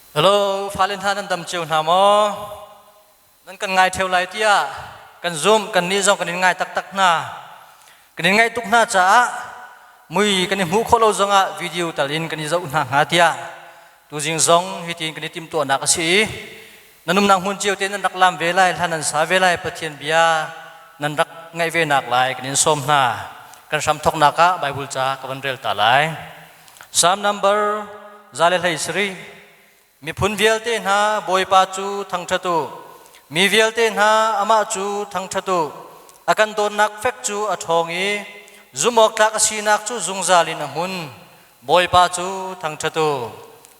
Hello, fale hna nan dam cio hna maw? Nan kan ngai theo lai tiah kan zumh, kan nih zong kan in ngai taktak hna. Kan in ngaih tuk hna caah mui kan i hmuh khawh lo zongah video tal in kan i zoh hna hnga tiah tuzing zong hitin kan i timhtuahnak a si i nan umnak hmun cio te nan rak lam ve lai, hla nan sa ve lai, Pathian bia nan rak ngaih ve nak lai kan in sawm hna. Kan hram thoknak ah Bible ca ka van rel ta lai. Psalm number 113. Miphun vialte hna Bawipa cu thangṭhat u. Mi vialte hna amah cu thangṭhat u. A kan dawtnak fek cu a ṭhawng i zumhawktlak a sinak cu zungzal in a hmun. Bawipa cu thangṭhat u.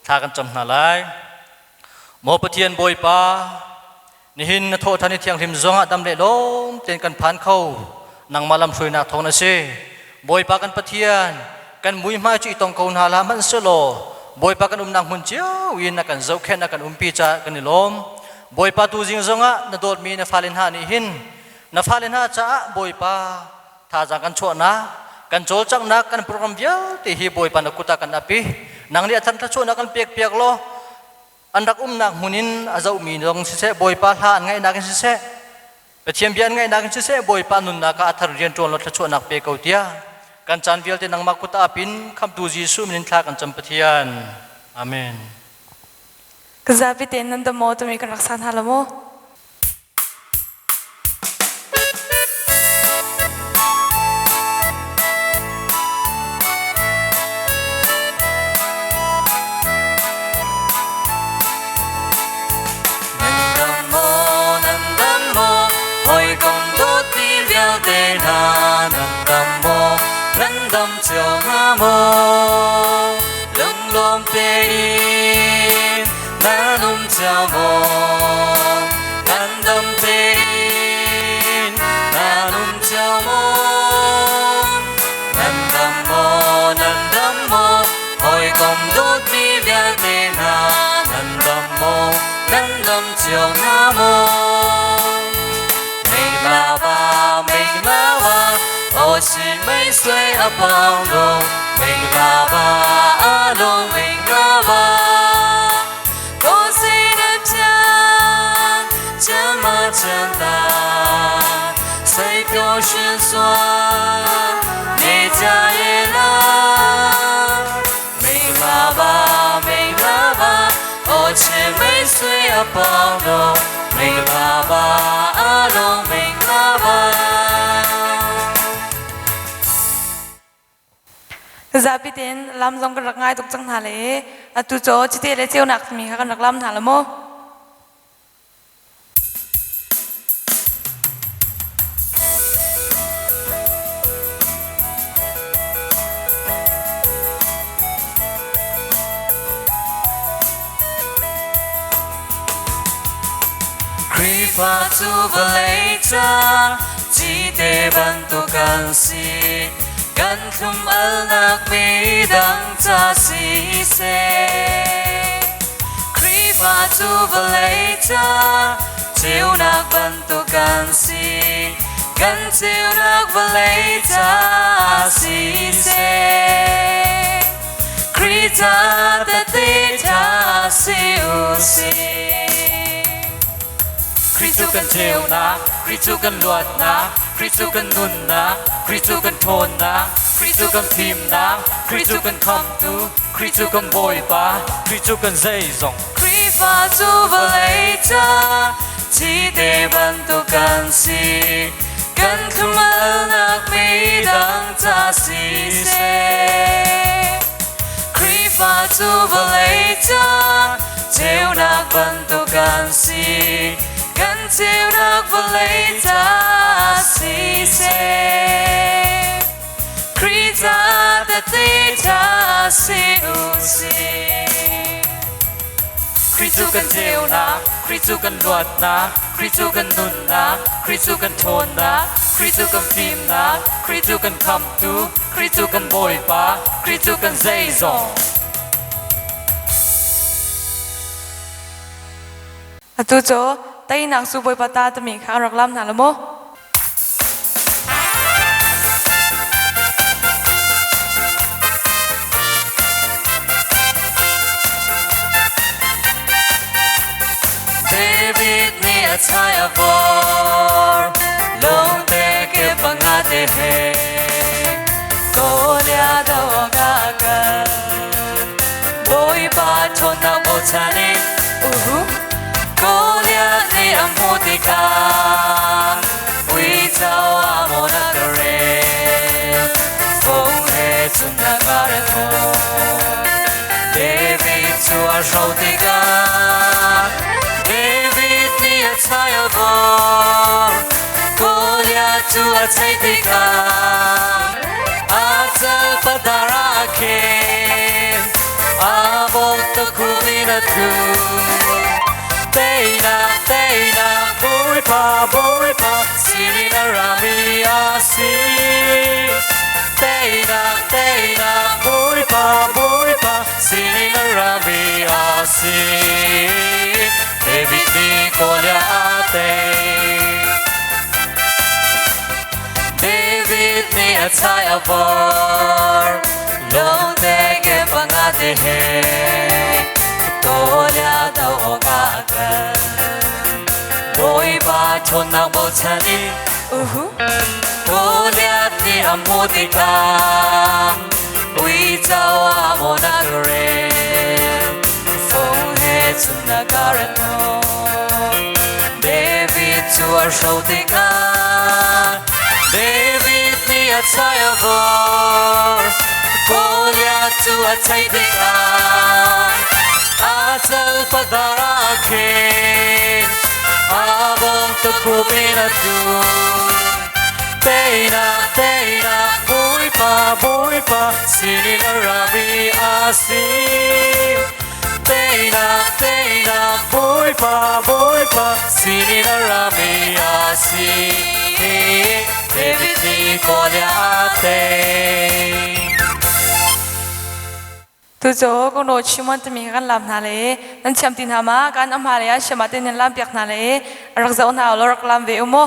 Thla kan cam hna lai. Maw Pathian Bawipa, nihin na thawhṭhan i thianghlim zongah dam le lawm tein kan phan kho. Nangmah lamhruainak thawng na si. Bawipa kan Pathian, kan muihmai cu i tong ko hna hlah hmanhsehlaw Bawipa kan umnak hmun cio in a kan zohkhenh, a kan umpi caah kan i lawm. Bawipa tuzing zongah na dawtmi na fale hna nih hin na fale hna caah Bawipa thazaang kan chuahnak, kan cawlcanghnak, kan program vialte hi Bawipa na kut ah kan ap i nang nih a than thluachuahnak kan pekpiak law an rak umnak hmun in a zohmi zong siseh Bawipa hla an ngaihnak in siseh Pathian bia an ngaihnak in siseh Bawipa nunnak ah a thar rian ṭuan law thluachuahnak pe ko tiah kan caan vialte nangmah kut ah pin khamtu Jesuh min in thla kan cam Pathian. Amen. Ka zapi tein nan dam maw timi kan rak san hna lo maw? Dam cio hnga maw lunglawm tein nan um cio maw nan dam tein nan um cio maw nan dam maw nan dam maw hawikom dawtmi vialte hna nan dam maw nan dam cio hna maw Mei la ba mei la ba o si mei sui a pang lo mei la ba a lo mei la ba ko si na pia chama chanda sai pyo shin sua ne cha ye la mei la ba mei la ba o che mei sui a pang lo mei la ba a lo mei la ba. Zapi tein lam zong kan rak ngai tuk cang hna le atu cu cite le ceunak timi kha kan rak lam hna la maw? Khrihfa cu vawlei ca cite bantuk kan si kan thlum alnak midang ca si seh Khrihfa cu vawlei ca ceunak bantuk kan si kan ceunak vawlei ca si seh Khrih ca tehte ṭha si u sih. Khrih cu kan ceunak, Khrih cu kan luatnak, Khrih cu kan nunnak, Khrih cu kan ṭhawnnak, Khrih cu kan fimnak, Khrih cu kan khamtu, Khrih cu kan Bawipa, Khrih cu kan zeizong. Khrihfa cu vawlei ca cite bantuk kan si, kan thlum-alnak midang ca si seh. Khrihfa cu vawlei ca ceunak bantuk kan si, kan ceunak vawlei ca si seh. Khrih ca tehte ṭha si u sih. Khrih cu kan ceunak, Khrih cu kan luatnak, Khrih cu kan nunnak, Khrih cu kan ṭhawnnak, Khrih cu kan fimnak, Khrih cu kan khamtu, Khrih cu kan Bawipa, Khrih cu kan zeizong. Atu cu teinak cu Bawipa ta timi kha an rak lam hna lo maw? chai a vor lawngte ke panga te he Goliath do ka kal Bawipa ṭhawnnak bochan in Uhu. Goliath nih a hmuh tikah uico a mawn a ka rel fung he cun a ka rel David cu a hro tikah David nih a chai a vor Goliath cu a chei tikah a cal padar ah khin a bawk tukhum in a tlu. Teinak, teinak, Bawipa, Bawipa, sinin a rami a si. Teinak, teinak, Bawipa, Bawipa, sinin a rami a si. David nih Goliath a tei. David nih a chai a vor lawngte ke panga te he Goliath do awk ah a kal. Bawipa ṭhawnnak bochan in Uhu. Goliath nih a hmuh tikah uico a mawn a ka rel fung he cun a ka rat hnawh. David cu a hro tikah David nih a chai a vor Goliath cu a chei tikah a cal padar ah khin a bawm tukhum in a tlu. Teinak, teinak, Bawipa, Bawipa, sinin a rami a si. Teinak, teinak, Bawipa, Bawipa, sinin a rami a si. David nih Goliath a tei. Tu cu kongro chimon timi kan lam hna le nan thiam ti hna ma kan amha le ah siama te nan lam piak hna le rak zoh hna law rak lam ve u mu.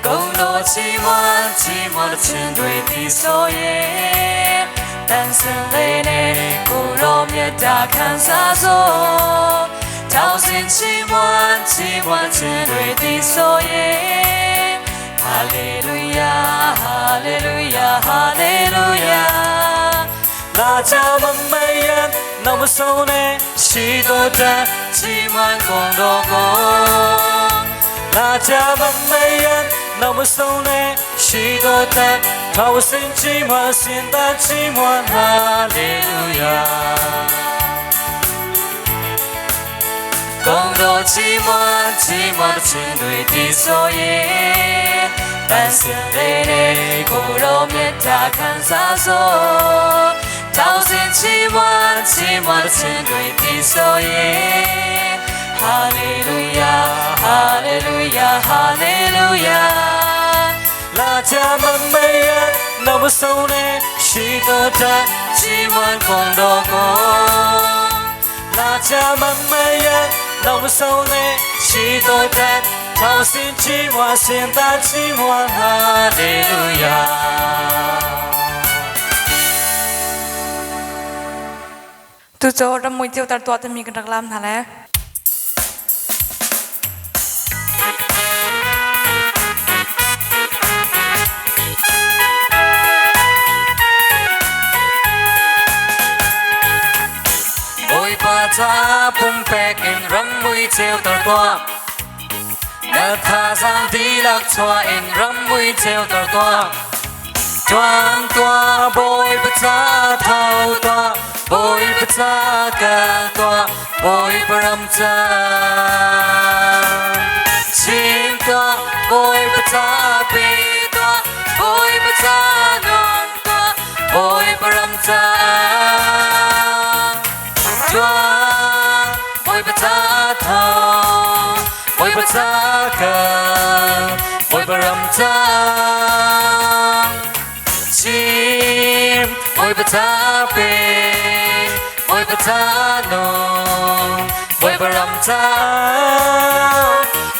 公诺寂寞，寂寞的情对的所以，但是泪内骨肉灭大看啥做，掏心寂寞，寂寞的情对的所以，哈利路亚，哈利路亚，哈利路亚。那家们美言，那么受呢，许多的寂寞公多公。那家们美言，那么受呢，许多的掏心寂寞，心的寂寞，哈利路亚。公多寂寞，寂寞的情对的所以，但是泪内骨肉灭大看啥说，掏心寂寞，寂寞的情对的所以，哈利路亚，哈利路亚，哈利路亚。那家们美言，那么受呢，许多的寂寞公多公。那家们美言，那么受呢，许多的掏心寂寞，心的寂寞，哈利路亚。 Tu cu ram mui ceu tar tuah timi kan rak lam hna le. Bawipa ca pumpek in ram mui ceu tar tuah. Na thazaang dihlak chuah in ram mui ceu tar tuah. Tuan tuah Bawipa ca tho tuah, Bawipa ca kal tuah, Bawipa ram ca. Chim tuah, Bawipa ca pe tuah, Bawipa ca nung tuah, Bawipa ram ca. Tuan, Bawipa ca tho, Bawipa ca kal, Bawipa ram ca. Chim, Bawipa ca pe, Bawipa ca nung, Bawipa ram ca.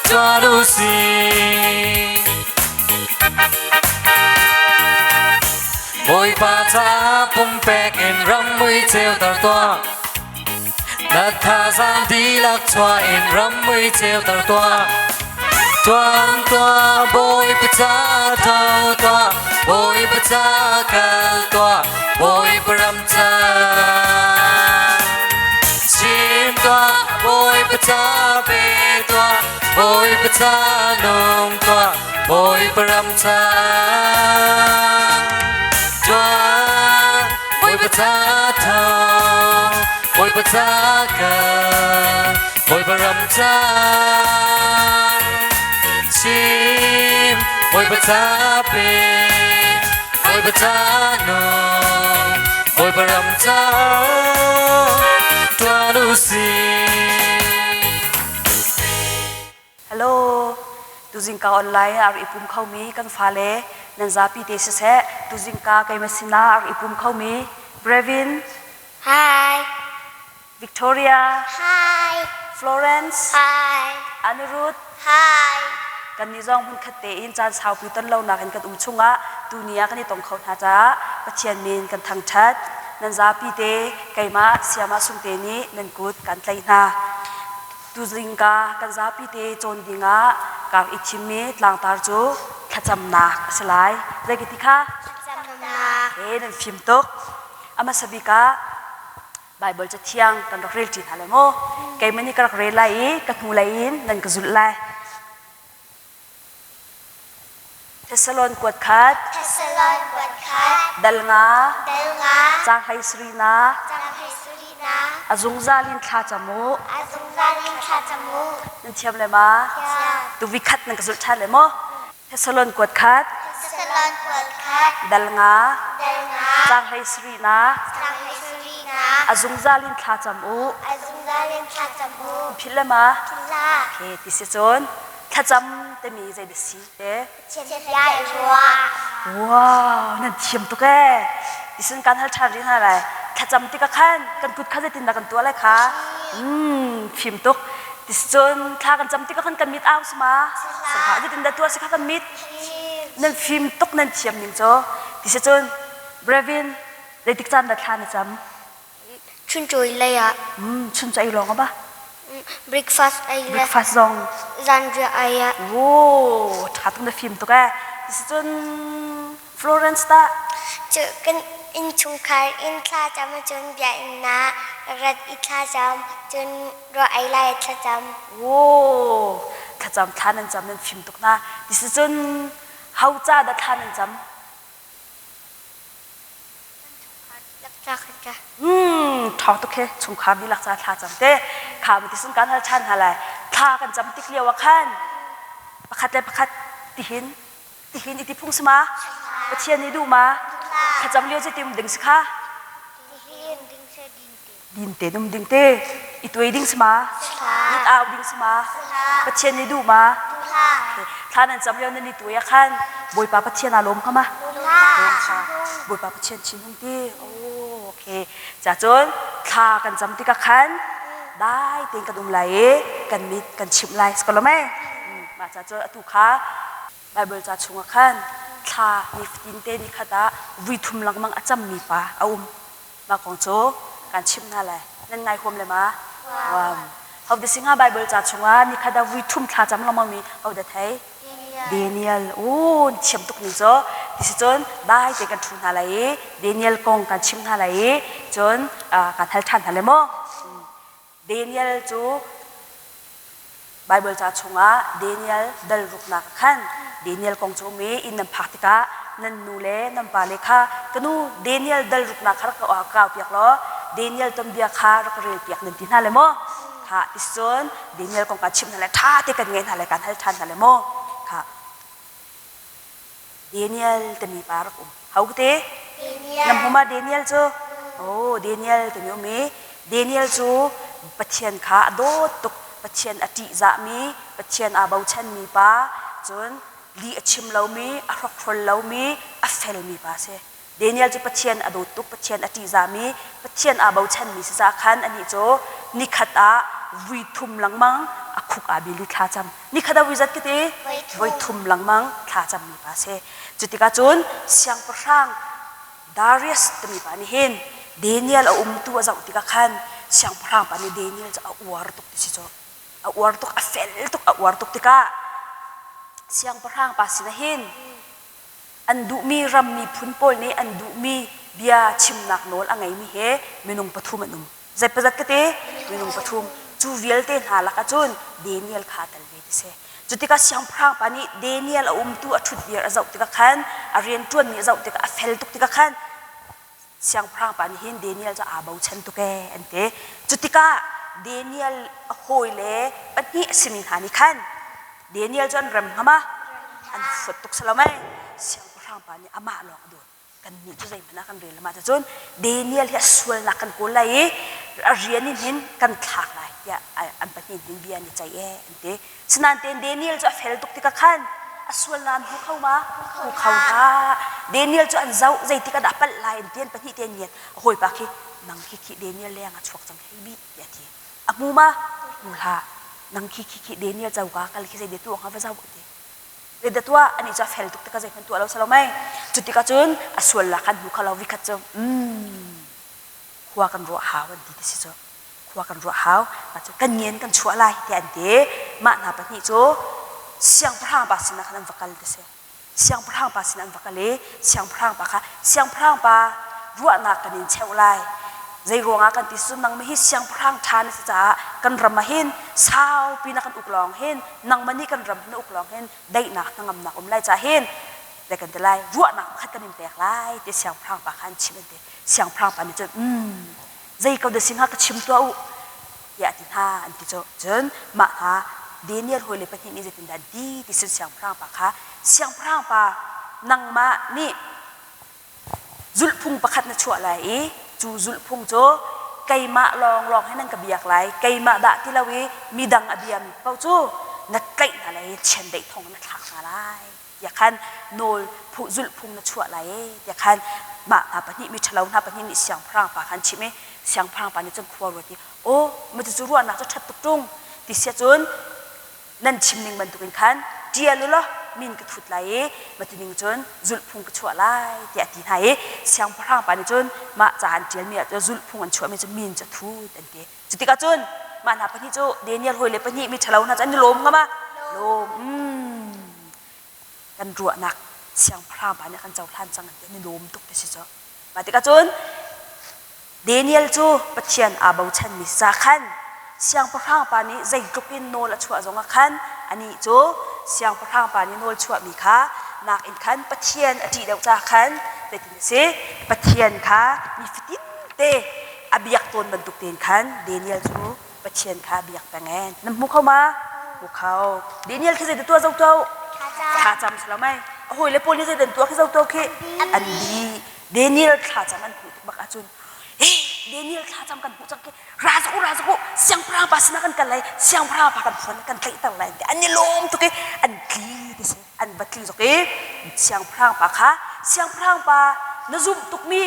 Tuan u si. caah pumpek in ram mui ceuter tuah. Na thazaang dihlak chuah in ram mui ceuter tuah. Tuan tuah Bawipa ca tho tuah, Bawipa ca kal tuah, Bawipa ram ca. Chim tuah, Bawipa ca pe tuah, Bawipa ca nung tuah, Bawipa ram ca. Tuah, Bawipa ca tho, Bawipa ca kal, Bawipa ram ca. Chim, Bawipa ca pe, Bawipa ca nung, Bawipa ram ca. Tuan u sih. Hello, tuzingka online ah a rak i pum khomi kan fale nan zapi te siseh, tuzingka keimah sinah a rak i pum khomi Brevin, Hi. Victoria, Hi. Florence, Hi. Anirudh, Hi. kannih zong hmunkhat tein caan saupi ton lonak in kan um chungah tuni ah kan i tong kho hna caah Pathian min kan thangṭhat. Nan zapi te keimah Siama Sungte nih nan kut kan tlaih hna. Tuzingka kan zapi te cawn dingah kaa i thimmi tlangtar cu thlacamnak a si lai. Zei ka ti kha? Thlacamnak. He nan fim tuk. A hmasa bik ah Baibal cathiang kan rak rel ṭi hna lai maw? Keimah nih ka rak rel lai i ka hnulei in nan ka zulh lai. Thessalon kuat khat. Thessalon kuat khat. Dal nga. Dal nga. Caang hlei sarihna. Caang hlei sarihna. A zungzal in thla cam u. A zungzal in thla cam u. Nan thiam le ma? Thiam. Tuvi khat nan ka zulh ṭhan le maw? Thessalon kuat khat. Thessalon kuat khat. Dal nga. Dal nga. Caang hlei sarihna. Caang hlei sarihna. A zungzal in thla cam u. A zungzal in thla cam u. Philh le ma? Philh la. Okay, ti si cun thlacam timi zei dah si te? Chiat i ruah. Wow, nan thiam tuk ee. Tisin kan hal ṭhan rih hna lai. Thlacam tikah khan kan kut kha zeitindah kan tuah lai kha? Mm, fim tuk. Tiscun thla kan cam tikah khan kan mit au si ma? Sangha zeitindah tuah si kha kan mit? Nan fim tuk nan thiam ning cu. Tisicun Brevin zeitik caan dah thla na cam? Chuncaw lei ah. Chuncaw ei lawng a ba? Breakfast ei le. Breakfast zong. Zanriah ei ah. Oh, ṭha tuk na fim tuk eh. Cun Florence tah? Cu kan innchungkhar in thla cam ahcun biakinn ah rat i thla cam, cun ruah ei lai ah thlacam. Oh, thlacam thla nan cam nan fim tuk na. Cun ho ca dah thla nan cam? Ṭhawng tuk he chungkhar dihlak ca thla cam te kha ti sun kan hal ṭhan hna lai thla kan cam tik lio ah khan pakhat le pakhat tihin tihin i ti phung si ma Pathian nih duh ma thlacam lio cu tim ding si kha din te num ding te i tuai ding si ma mit au ding si ma Pathian nih duh ma thla nan cam lio nan i tuai ah khan Bawipa Pathian aa lawm hnga ma lawm kha Bawipa Pathian chin hung ti okay ca cun thla kan cam tikah khan dai tein kan um lai i kan mit kan chimh lai si ko lo mei mah ca cun atu kha Bible ca chungah khan thla nifatin te ni khat ah vui thum lengmang a cammi pa a um Mah kong cu kan chimh hna lai. Nan ngai huam le ma? Huam. Ho dah singa Bible ca chungah nikhat ah vui thum thla cam lengmang mi ho dah thei? Daniel. U thiam tuk ning cu. Ti si cun dai te kan thu hna lai i Daniel kong kan chim hna lai i cun kan hal ṭhan hna le maw? Daniel cu Baibal ca chungah Daniel dal ruknak ah khan Daniel kong cu um i inn nan phak tikah nan nu le nan pale kha ka nu Daniel dal ruknak kha rak ka kaupiak law Daniel tuanbia kha rak ka relpiak nan ti hna le maw? Kha ticun Daniel kong kaa chimh hna le ṭha te kan ngaih hna le kaan hal ṭhan hna le maw? Kha Daniel timi pa rak um. Ho te? Nam hmu ma Daniel cu? Oh, Daniel timi um i Daniel cu Pathian kha a dawt tuk. Pathian a ṭihzahmi, Pathian aa bochanmi pa, cun lih a chim lomi, a hrokhrol lomi, a felmi pa a si. Daniel cu Pathian a dawt tuk, Pathian a ṭihzahmi, Pathian aa bochanmi si caah khan anih cu nikhat ah vui thum lengmang a khuk aa bil i thla cam. Nikhat ah vui zat ka ti? Voi thum lengmang thla cammi pa a si. Cutikah cun siangpahrang Darius timi pa nih hin Daniel a umtu a zoh tikah khan siangpahrang pa nih Daniel cu a uar tuk ti si cu. A uar tuk, a fel tuk, a uar tuk tikah siangpahrang pa sinah hin an duhmi ram miphun pawl nih an duhmi bia chimnak nawl a ngeimi he minung pathum an um. Zeipazat ka ti? Minung pathum. Cu vialte hna lakah cun Daniel kha a tel ve ti si. Cu tikah siangpahrang pa nih Daniel a umtu a ṭhut viar a zoh tikah khan a rianṭuanmi a zoh tikah a fel tuk tikah khan siangpahrang pa nih hin Daniel cu aa bochan tuk ee an ti. Cu tikah Daniel a hawile pahnih a simi hna nih khan Daniel cu an rem hnga ma? An fuat tuk si lo mei? Siangpahrang pa nih amah lawng a dawt. Kannih cu zeihmanh ah kan rel lo. Mah cun Daniel hi a sualnak kan kawl lai i a rian in hin kan thlak lai tiah an pahnih hin bia an i ceih ee an ti. Sinain Daniel cu a fel tuk tikah khan a sualnak an hmu kho ma? Hmu kho hlah. Daniel cu an zoh zeitik ah dah a palh lai an ti an pahnih te an ngiat. A hawipa khi nang khi khi Daniel leng ah chuak cang hei bih tiah a ti. A hmu ma? Hmu hlah. Nang khi khi khi Daniel coka kal khi zei dia tuah hnga va zoh a ti. Zeidah tuah? Anih cu a fel tuk tikah zeihmanh tuah lo si lo mei. Cu tikah cun a sual la khan hmu kho lo vikhat cu mm khua kan ruah hau an ti ti si cu. Khua kan ruah hau. Mah cu kan ngen kan chuah lai tiah an ti. Mah hna pahnih cu siangpahrang pa sinah khan an va kal ti si. Siangpahrang pa sinah an va kal i siangpahrang pa kha siangpahrang pa ruahnak kan in cheuh lai. Zei ruangah kan ti cun nangmah hi siangpahrang ṭha na si caah kan ram ah hin saupi na kan uk lawng hin nangmah nih kan ram hi na uk lawng hin daihnak hnangamnak um lai caah hin zei kan ti lai ruahnak pakhat kan in pek lai ti siangpahrang pa kha an chimh an ti. Siangpahrang pa nih cun um zei ko dah si hnga ka chim tuah u tiah a ti hna an ti cu. Cun mah hna Daniel hawile pahnih nih zeitindah an ti ti cun siangpahrang pa kha siangpahrang pa nangmah nih zulhphung pakhat na chuah lai i cu zulhphung cu keimah lawnglawng he nan ka biak lai keimah dah ti lo i midang a biami paoh cu na tlaih hna lai i chiandeih thong na thlak hna lai tiah khan nawl zulhphung na chuah lai ee tiah khan mah hna pahnih mi ṭhalo hna pahnih nih siangpahrang pa khan chim i siangpahrang pa nih cun khua ruat i aw ma cucu ruahnak cu ṭhat tuk ṭung ti sia cun nan chim ning bantukin khan ṭial u law min ka thut lai i mati ning cun zulhphung ka chuah lai tiah a ti hna i siangpahrang pa nih cun mah ca an ṭialmi ah zulhphung an chuahmi cu min cu a thut an ti. Cu tikah cun mah hna pahnih cu Daniel hawile pahnih mi ṭhalo hna cu an i lawm ngam a lawm. Kan ruahnak siangpahrang pa nih a kan cohlan cang an ti an i lawm tuk ti si cu. Mah tikah cun Daniel cu Pathian aa bochanmi ca khan siangpahrang pa nih zeitluk in nawl a chuah zongah khan anih cu siangpahrang pa nih nawl chuahmi kha nakin khan Pathian a ṭih deuh ca khan zeitin a si Pathian kha nifatin te a biak tawn bantuk tein khan Daniel cu Pathian kha a biak peng ee. Na hmu kho ma? Hmu kho. Daniel khi zeidah tuah zo tuah? Thlacam si lo mei. A hawile pawl nih zeidah an tuah khi zo tuah khi? An di. Daniel thlacam an hmuh tuk bak ahcun hey Daniel thlacam kan hmuh cang khi ra zok u ra zok u siangpahrang pa sinah kan kal lai siangpahrang pa kan phuan kan tlaihter lai an i lawm tuk i an tli ti si an va tli zok i siangpahrang pa kha siangpahrang pa na zumh tukmi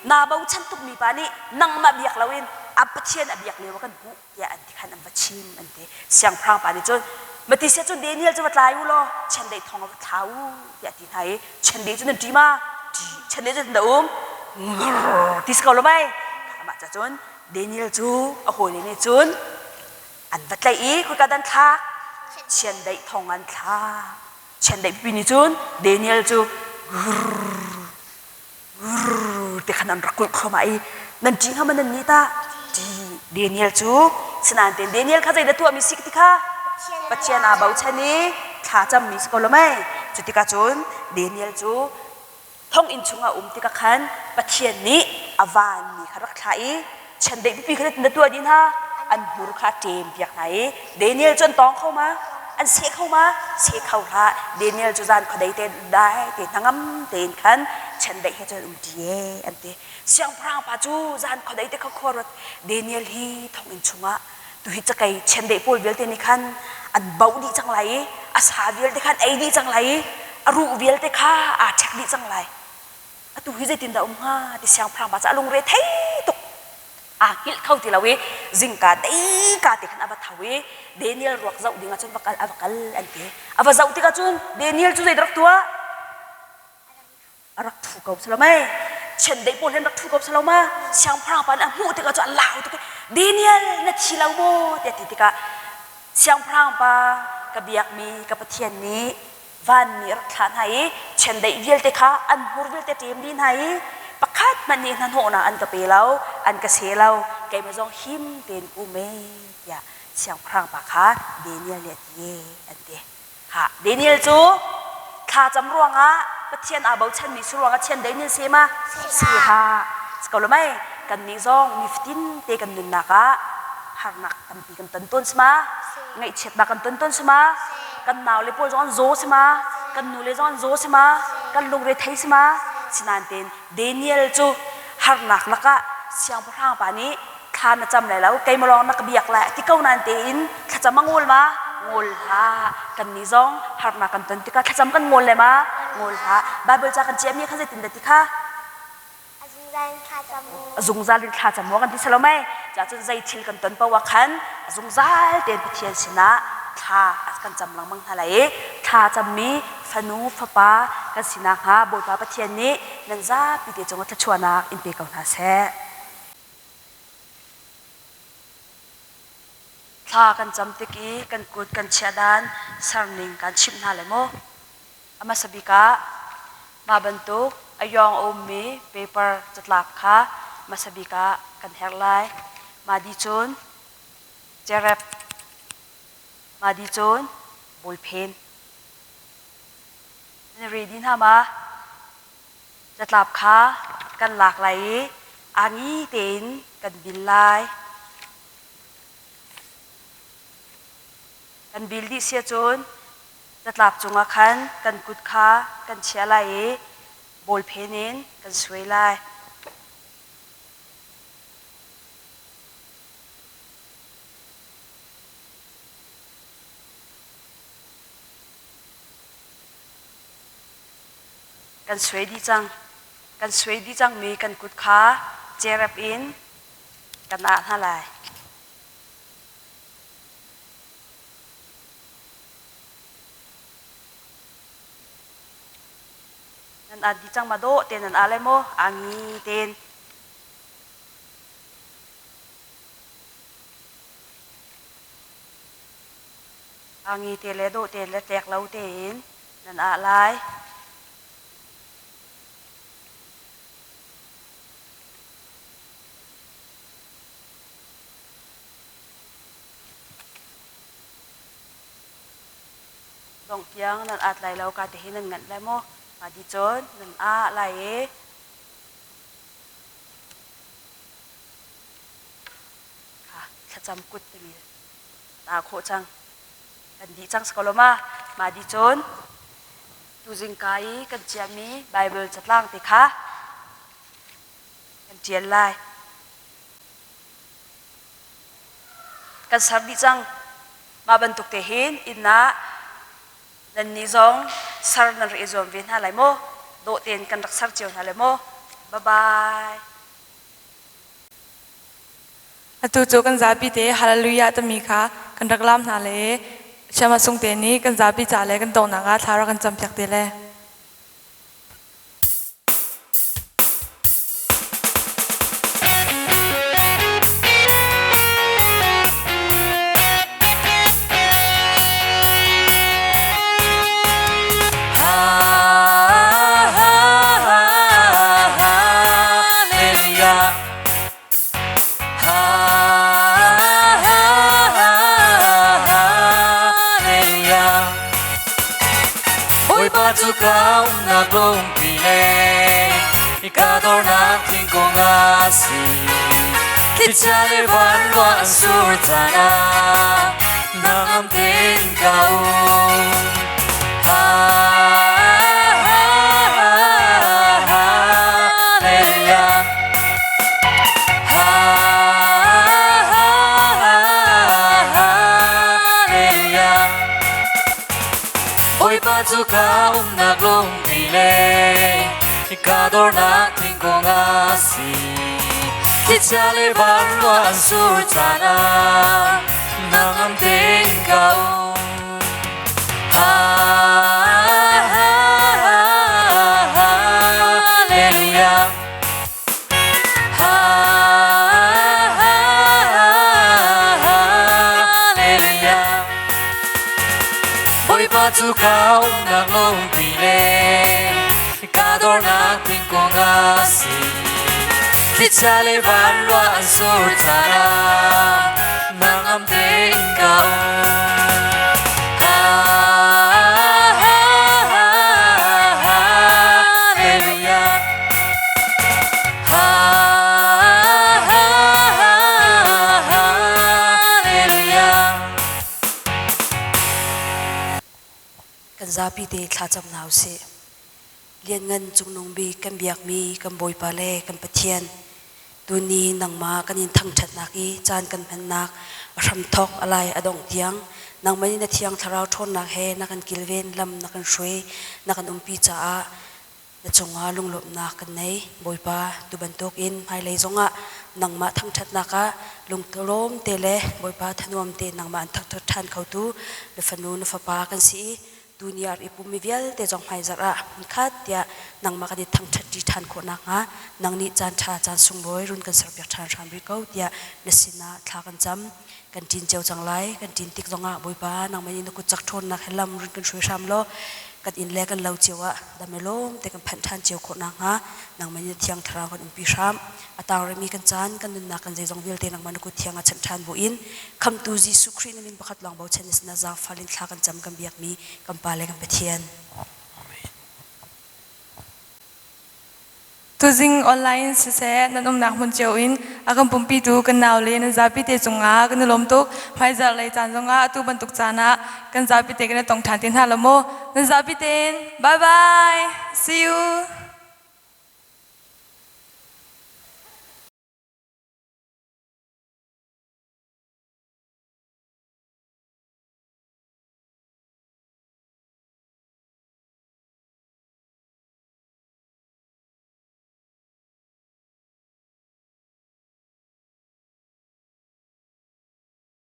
naa bochan tukmi pa nih nangmah biak loin a Pathian a biak lio kan hmuh tiah an ti khan an va chim an ti. Siangpahrang pa nih cun mati sia cun Daniel cu va tlai u law chiandeih thong ah va thla u tiah a ti hna i chiandeih cu nan ṭi ma? Ṭi. Chiandeih cu nan um? Ngrrr ti si ko lo mei? Amah ca cun Daniel cu a hawile nih cun an va tlaih i khoika dah an thlak? Chiandeih thong an thlak. Chiandeih pipi nih cun Daniel cu grrr ti khan an rak kulh thluahmah i nan ṭih hnga maw nan nih tah? Ṭih. Daniel cu sinain Daniel kha zeidah tuahmi si ti kha Pathian aa bochan i thla cammi si ko lo mei. Cu tikah cun Daniel cu thonginn chungah um tikah khan Pathian nih a vanmi kha rak thlah i chiandeih pipi kha na tuah dih hna an hmur kha a ṭem piak hna i Daniel cu an tawng kho ma an seh kho ma seh kho hlah Daniel cu zan khuadei te dai te hnangam tein khan chiandeih he cun um ṭi e an ti siangpahrang pa cu zan khuadei te kha khua ruat Daniel hi thonginn chungah tuhi cakei chiandeih pawl vialte nih khan an bauh dih cang lai i a sa vialte khan ei dih cang lai i a ruh vialte kha aa ṭhek dih cang lai atu hi zeitindah um hnga ti siangpahrang pa cu a lungre thei tuk aa hngilh kho ti lo i zingka deika te khan a va tho i Daniel ruak zoh ding ah cun va kal a va kal an ti a va zoh tikah cun Daniel cu zeidah rak tuah a rak thu ko si lo mei. Chiandeih pawl hin rak ṭhu ko salo ma? Siangpahrang pa nih a hmuh tikah cu a lau tuk i Daniel na thi lo maw tiah ti tikah siangpahrang pa ka biakmi ka Pathian nih vanmi a rak thlah hna i chiandeih vialte kha an hmur vialte ṭem dih hna i pakhat hmanh nih hnahnawhnak an ka pe lo, an ka seh lo, keimah zong him tein ka um ee tiah siangpahrang pa kha Daniel nih a ti an ti. Ha, Daniel cu thlacam ruangah Pathian aa bochanmi si ruangah chiandeih nih se ma? Si ha. Si ko lo mei? Kannih zong nifatin te kan nunnak ah harnak tampi kan ton tawn si ma? Ngaihchiatnak kan ton tawn si ma? Kan naule pawl zong an zaw si ma? Kan nule zong an zaw si ma? Kan lungre thei si ma? Sinain tein Daniel cu harnak lakah siangpahrang pa nih thla na cam lai lo keimah lawng na ka biak lai ti ko nain tein thlacam a ngol ma ngol hlah kannih zong harnak kan ton tikah thlacam kan ngol le ma ngol hlah Bible ca kan ciahmi kha zeitin dah ti kha a zungzal in thla cam mu kan ti salo mei ca cun zei thil kan ton paoh ah khan a zungzal tein Pathian sinah thla kan cam lengmang hna lai i thla cammi fanu fapa kan sinak hnga Bawipa Pathian nih nan zapi te cungah thluachuahnak in pe ko hna seh. Thla kan cam tik i kan kut kan chiah dan serning kan chimh hna lai maw? A hmasa bik ah mah bantuk a yawng a ummi paper catlap kha hmasa bik ah kan herh lai. Mah dih cun cerep, mah dih cun bawlphen. Nan ready hna ma? Catlap kha kan lak lai i aa ngi tein kan bil lai. Kan bil dih si ahcun catlap cungah khan kan kut kha kan chiah lai i bawlphen in kan suai lai. Kan suai dih cang. Kan suai dih cangmi kan kut kha cerep in kan ah hna lai. Nan at dih cang ma dawh te nan ah lai maw? Angi ten. Angi te le dawh te le tlek lo tein nan ah lai. Dongh tiang nan at lai lo ka ti hi nan nganh lai maw? Mah di cun nan ah lai i kha thlacam kut timi ta khawh cang. Kan dih cang si ko lo ma? Mah dih cun tuzingka i kan ciahmi Baibal catlang te kha kan ṭial lai. Kan ser dih cang. Mah bantuk te hin inn ah nannih zong ser nan rak i zuam ve hna lai maw? Dawh tein kan rak ser cio hna lai maw? Bye bye. Atu cu kan zapi te Hallelujah timi kha kan rak laam hna le Shema sungte nih kan zapi ca le kan donghnak ah thla rak kan campiak te le. Hallelujah. Hallelujah. Bawipa cu ka umnak lungpi le ka dornak thingkung a si. Thlichia le vanruah an sur caan ah nangam tein ka um. Hallelujah. Hallelujah. Bawipa cu ka umnak lungpi le ka dornak thingkung a si. Thlichia le vanruah an sur caan ah nangam tein ka um. Hallelujah. Bawipa cu ka umnak lungpi le ka dornak thingkung a si. Thlichia le vanruah an sur caan ah nangam tein ka um. Ha, ha, ha, hallelujah. Ha, ha, ha, hallelujah. Kan zapi te thlacam hna usih. Lianngan Cungnung Bik kan biakmi kan Bawipa le kan Pathian, tuni nangmah kan in thangṭhatnak i caan kan hmannak a hramthawk a lai a dongh tiang nangmah nih na Thiang Thlarau ṭhawnnak he na kan kilven lam na kan hruai na kan umpi caah na cungah lunglawmhnak kan nei. Bawipa, tu bantukin hmailei zongah nangmah thangṭhatnak ah lungtlawm te le Bawipa thanuam te nangmah an thangṭhat ṭhan khotu na fanu na fapa kan si i tuni ar i pummi vialte zong hmaizarh ah hmunkhat tiah nangmah kan i thangṭhat ṭi ṭhan khawh nakhnga nang nih caan ṭha caan sunglawi run kan serpiak ṭhan hram rih ko tiah na sinah thla kan cam. Kan ṭin cio cang lai. Kan ṭin tik zongah Bawipa nangmah nih na kut cak ṭhawnnak he lam run kan hruai hram law kan inn le kan lo cio ah dam i lawm te kan phanh ṭhan cio khawh nakhnga nangmah nih na thiang thlarau kan umpi hram. A tang rihmi kan caan kan nunnak kan zeizong vialte nangmah na kut thiang ah chanh ṭhan buin Khamhtu Jesuh Khrih na min pakhat lawng bochan na sinah zaangfal in thla kan cam kan biakmi kan Pa le kan Pathian. Tuzing online siseh nan umnak hmun cio in a kan pumpitu kan nau le nan zapi te cungah kan i lawm tuk. Hmaizarh lei caan zongah atu bantuk caan ah kan zapi te kan i tong ṭhan te hna lo maw? Nan zapi tein bye bye. See you.